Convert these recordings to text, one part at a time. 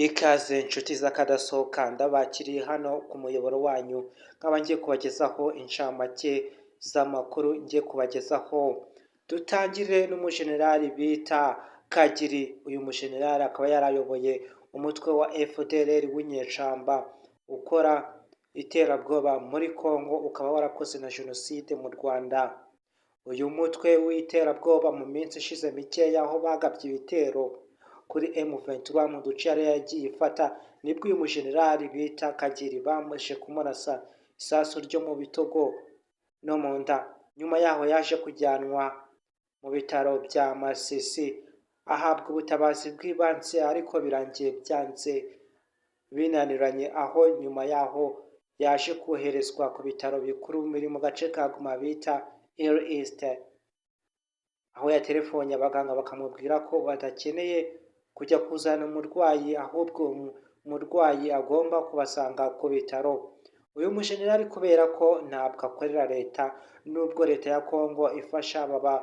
Ikaze nshuti z'akadasohoka, ndabakiriye hano ku muyoboro wanyu, nkaba ngiye kubagezaho inshamake z'amakuru ngiye kubagezaho. Dutangire n'umujenerali bita Kagiri. Uyu mujenerali akaba yarayoboye umutwe wa FDLR w'inyeshyamba ukora iterabwoba muri Congo, ukaba warakoze na jenoside mu Rwanda. Uyu mutwe w'iterabwoba, mu minsi ishize mikeya, aho bagabye ibitero kuri M23 mu duce yari yagiye ifata, nibwo uyu mujenerali bita Kagiri bamaze kumurasa isasu ryo mu bitugu no mu nda. Nyuma yaho yaje kujyanwa mu bitaro bya Masisi, ahabwa ubutabazi bw'ibanze, ariko birangiye byanze binaniranye, aho nyuma yaho yaje koherezwa ku bitaro bikuru biri mu gace ka Goma bita East, aho yatelefonnye abaganga bakamubwira ko badakeneye kujya kuzana umurwayi, ahubwo umurwayi agomba kubasanga ku bitaro. Uyu mujenerali, kubera ko ntabwo akorera leta, nubwo leta ya Congo ifasha baba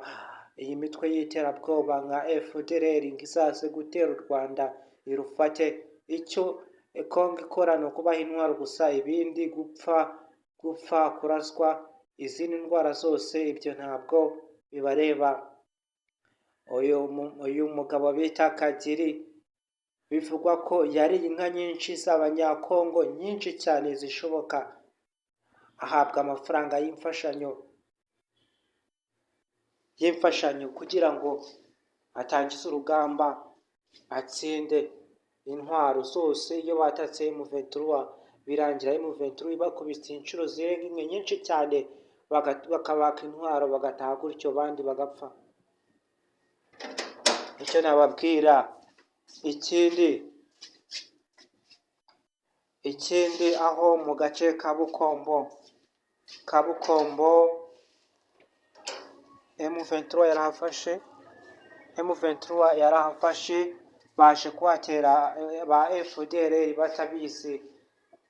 iyi mitwe y'iterabwoba nka FDLR ngo izaze gutera u Rwanda irufate, icyo Congo ikora ni ukubaha intwaro gusa. Ibindi, gupfa gupfa, kuraswa, izindi ndwara zose, ibyo ntabwo bibareba. Uyu mugabo bita Kagiri bivugwa ko yariye inka nyinshi z'Abanyakongo, nyinshi cyane zishoboka, ahabwa amafaranga y'imfashanyo kugira ngo atangize urugamba atsinde. Intwaro zose, iyo batatse M23, birangira M23 ibakubise inshuro zirenga imwe, nyinshi cyane, bakabaka intwaro bagataha gutyo, abandi bagapfa. Icyo nababwira ikindi, aho mu gace ka Bukombo M23 yarahafashe. M23 yarahafashe, baje kuhatera ba FDLR batabizi.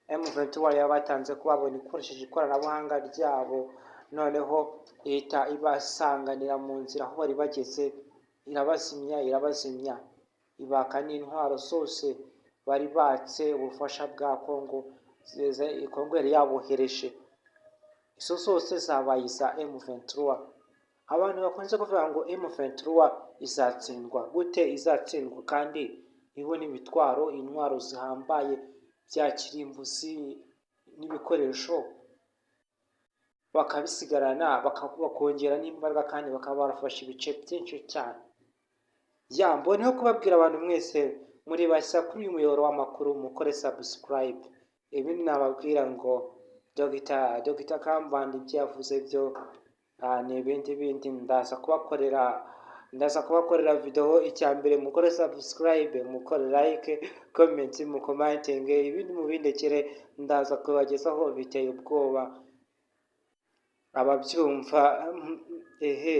M23 yabatanze kubabona ikoresheje ikoranabuhanga ryabo, noneho ihita ibasanganira mu nzira aho bari bageze, irabazimya, irabazimya, ibaka n'intwaro zose bari batse ubufasha bwa Congo. Congo yari yabohereje, izo zose zabaye iza M23. Abantu bakunze kuvuga ngo M23 izatsindwa gute? Izatsindwa kandi ibona imitwaro, intwaro zihambaye bya kirimbuzi n'ibikoresho, bakabisigarana, bakongera n'imbaraga, kandi bakaba barafashe ibice byinshi cyane. Ya, mboneho kubabwira abantu mwese muri bashya kuri uyu muyoboro w'amakuru, mukore subscribe. Ibindi nababwira ngo Dr Kambanda ibyo yavuze byo ni ibindi bindi. Ndaza kubakorera video. Icya mbere, mukore subscribe, mukore like, comment, mucommentinge, ibindi mubindekere, ndaza kubagezaho. Biteye ubwoba ababyumva ehe.